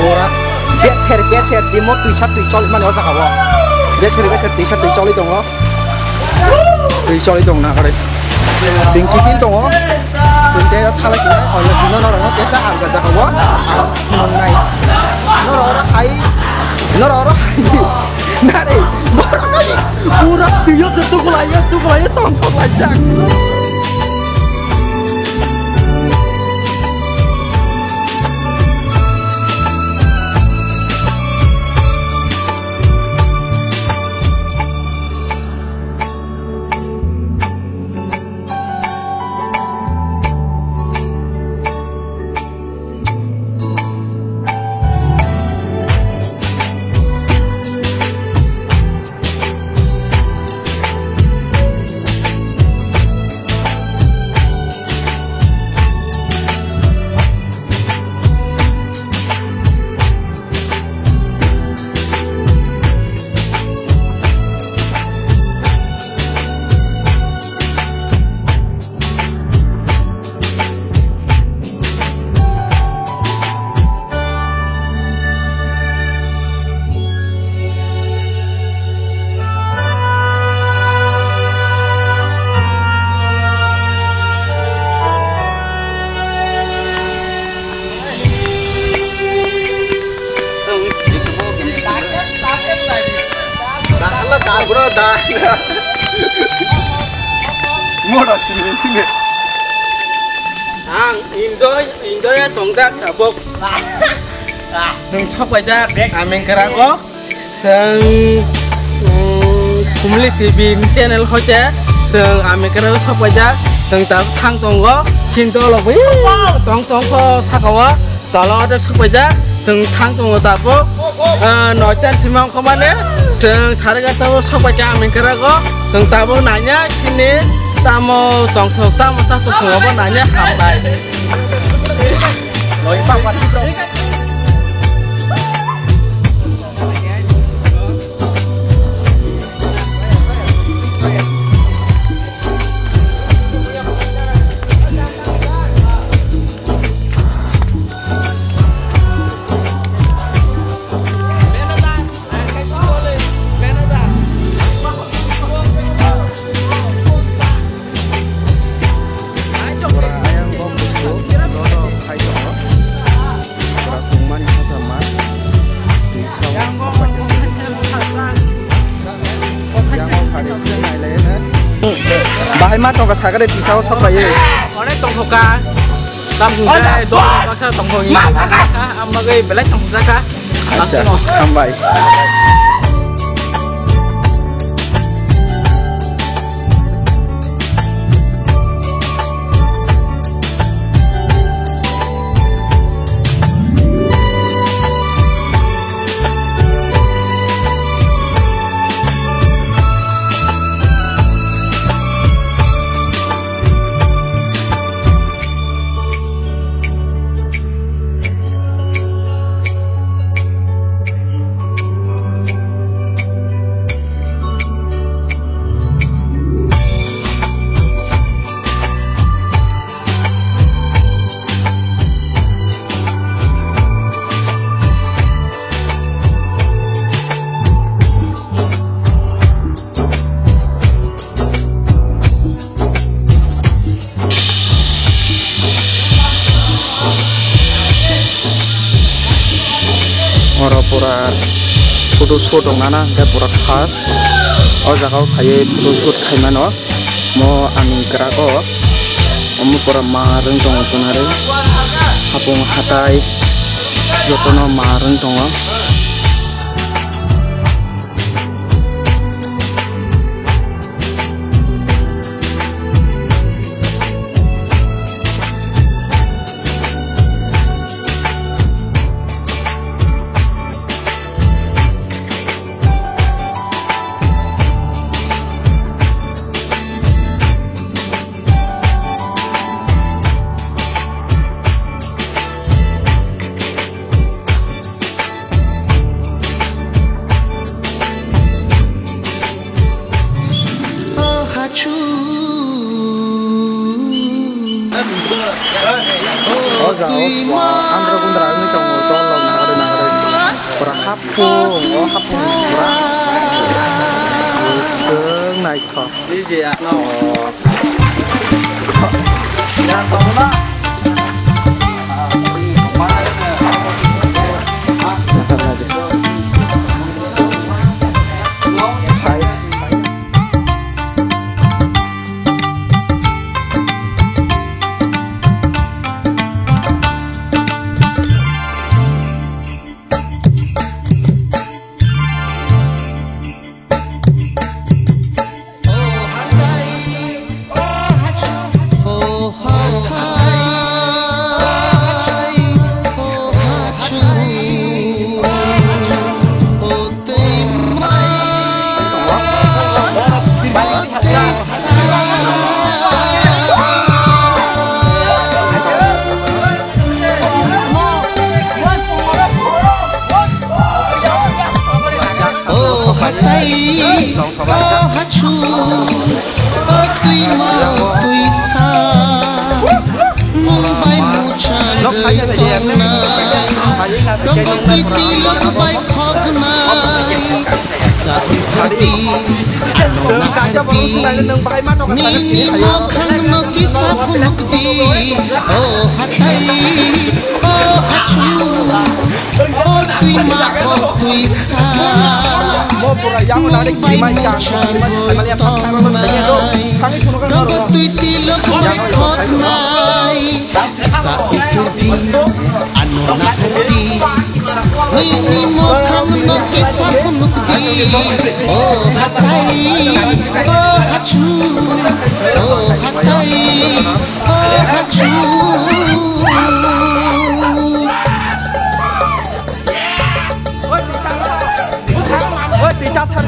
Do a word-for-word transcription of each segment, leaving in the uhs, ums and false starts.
Ora beser beser si mo twisa twi choli mani o jaga o. Beser beser twisa twi choli tongo. Twi choli tong na kare. Sing kipil tongo. Sing te thala sing o no dino no no tesa ang jaga o. Ang nai. No ora hai. No ora hai. Nare. Pura twi o se tukulai o tukulai o tong tong lai jak. Ang enjoy, enjoy tongjak tabuk. Nwng sok paijak, aming kerago. Chwng, um, Kumli T V ni channel hoite chwng aming kerago sok paijak. Chwng ta thang tongo, chinto logwi tong tong ko saka o. Tola o sok paijak, chwng thang tongo tabuk. Ah, noita ni simi wngkha mane, chwng sare garta o sok paikha aming kerago. Chwng tabuk nanya chini tamo tongthok, tamo chathok swngo bo nanya hambai. Pura ayang kok busu, dodo khai tongo. Pura sungmani hasa ma. Twi sao. Yang o khari si nai lai na. Bahai ma tongka sakare twi sao sok pai. Onek tongkha. Tam hwnjai dol baksa tongkha. Amagwi belai tongkha ka. Acha, hambai. Oro pura photo shoot wngnana hwnkhe pura khas o jaga o phaiwi photo shoot khaimano. Mo ani kwrago omo pura ma rwng tongo chwngari hapung hatai jotono ma rwng tongo. Hapung, o hapung pura. Swng naithok. O hatai, o hachu, o twima, o twisa, nwng bai muchang gwi tongnai, tongo twi tilok bai khoknai. Sa ukhurdi, ano nahardi, nini mokhang no kisa phunukdi, o hatai, o hachu, o twima, o twisa, nwng bai muchang gwi tongnai, tongo twi tilok bai khoknai. Sa ukhurdi, ano nahardi, nini mokhang no kisa phunukdi. O hatai, o hachu, o hatai, o hachu. Oi, tita sar.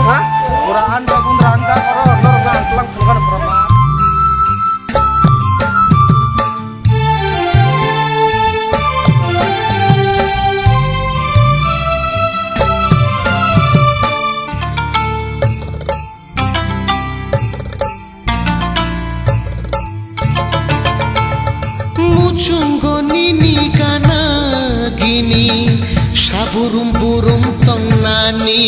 Ha? Pura anda pun randa, oro, oro, oro, oro, oro, oro. Muchungo nini gana gini, saburum burum tongnani.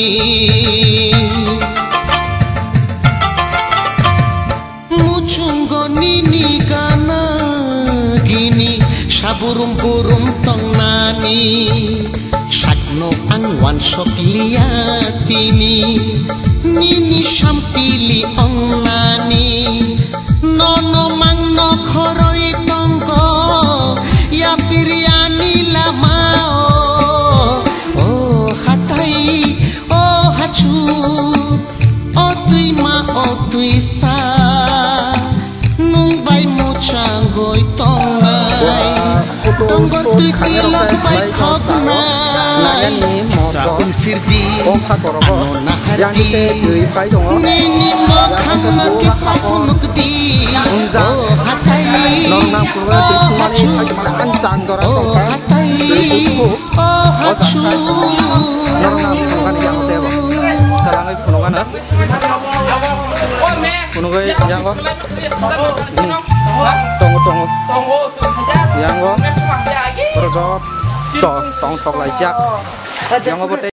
Muchungo nini gana gini, saburum burum tongnani. Sakno ang wansok liya tini, nini sampili ongnani. Nono mangno khoroi tongko, yapiri ani lamao. O hatai, o hachu, o twima, o twisa, nwng bai muchangoi tongnai. Tongo twi tilok bai khoknai. Sa unfirdi, ano nahardi, nini mokhang no kisa phunukdi. O hatai, o hachu, o hatai, o hachu. Phunugwi yango. Tongo, tongo. Yango. Borok joto tong thok laijak. Yango bo tei.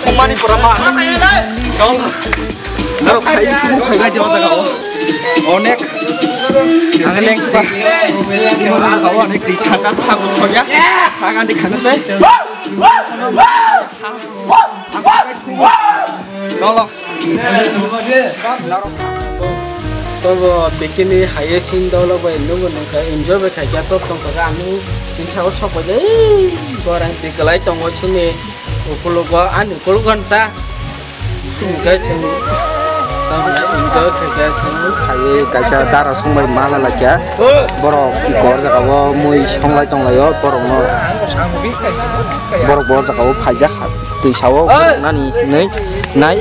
Thumani pura ma. Dol. Norok khai, khai bai jaba jaga o. Onek. Ang leng chuka. Imo jaga o onek twi thaka sago thoya. Sagan di khana se. Dol. Tobo bikini highest in dolo bai nungo nungkha enjoy bai khaikha tok tongkha ang nung tisa o sok bai jai gorang twi kwlai tongo chini ukulugo ani ukulugo nta hwnkhe chwng tamo enjoy khaikha chwng phaiwi kaisa dara songbai mala laikha borok kor jaga o mui songlai tonglaio borokno borok bo jaga o phaijak. Twi sao nani nei nai.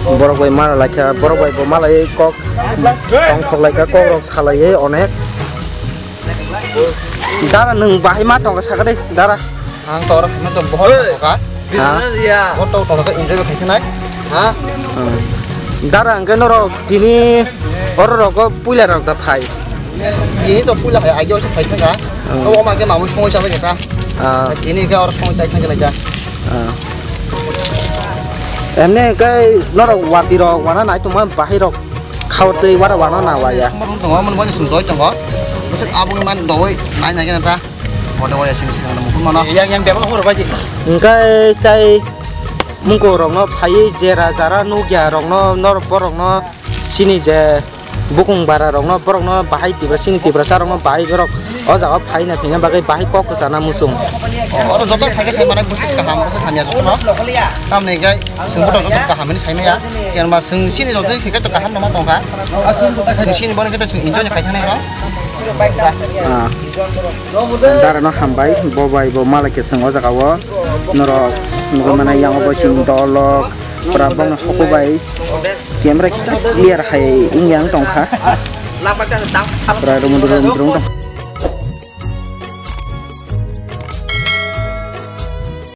Borok bai mala laikha, borok bai bo malai kok tongthok laikha, kok rok salai onek. Dara nwng bahai ma tongkha sakha de dara. Ang to oro hwnwi tong bohor tongkha. Ha? Bohor tong tongkha enjoy khai khanai. Ha? Hmm. Dara hwnkhe norok tini oro rogo puila rok da phai. Ini to puila hai agi oso phai thangka. Hmm. Obo ma ke mamu songwi chabai kha. Ah. Ini ke oro songwi chai thangka lai ja. Ah. Emne kai norok wati rok wana nai tongma bahai rok khao tei wara wana na waya. Sumar tongo, mon bani sum doi tongo. Bosok abung man doi nai nai gana ta. Bodo waya sini sini mukun mana. Yang yang bebak hor baji. Engkai tai mungko rokno phaiwi jera jara nukya rokno norok borokno chini je bukung bara rokno borokno bahai Tiprasa chini Tiprasa rokno bahai borok o jaga phaina phina bagwi bahai kok kwchana muchung. Oro joto phaikhe sai manai bwswk kaham bwswk hamya jotono. Tamni hwnkhe chwng bono joto kaham hinwi sai maya. Yanba chwng chini joto khe to kaham no ma tongkha. Chwng chini bono khe to chwng enjoy ni phai thangni oro. Ah. Dara no hambai bo bai bo malai khe chwng o jaga o norok nugwi mano yang bo chwng dolok pura bongni hoko bai. Camera kisa clear hai wngya wng tongkha. Pura rumung rumung rumung tong.